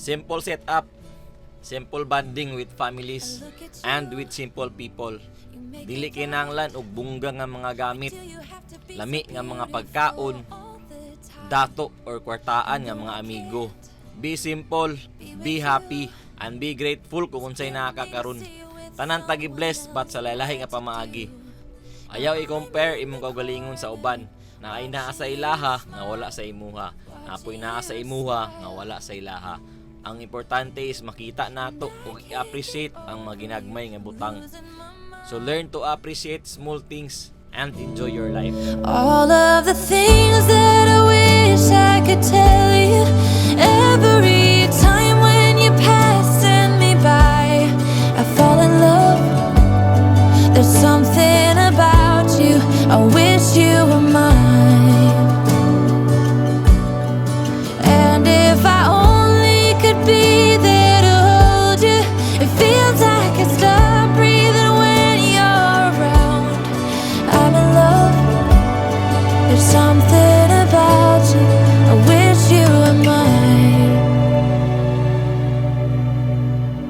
Simple setup, simple bonding with families and with simple people. Dili kinahanglan og bongga nga mga gamit, lami nga mga pagkaon, dato or kwartaan nga mga amigo. Be simple, be happy, and be grateful kung unsay naa ka karon. Tanan ta gi-bless but sa lahi nga pamaagi. Ayaw i-compare imong kaugalingon sa uban. Naay naa sa ilaha nga wala sa imuha. Naa poy naa sa imuha nga wala sa ilaha. Ang importante is makita nato ug i-appreciate ang mga ginagmay nga butang. So learn to appreciate small things and enjoy your life. All of the things that I wish I could tell you every time when you're passing me by. I fall in love. There's something about you. I wish you were mine. And if I only could be there to hold you, it feels like I stop breathing when you're around. I'm in love. There's something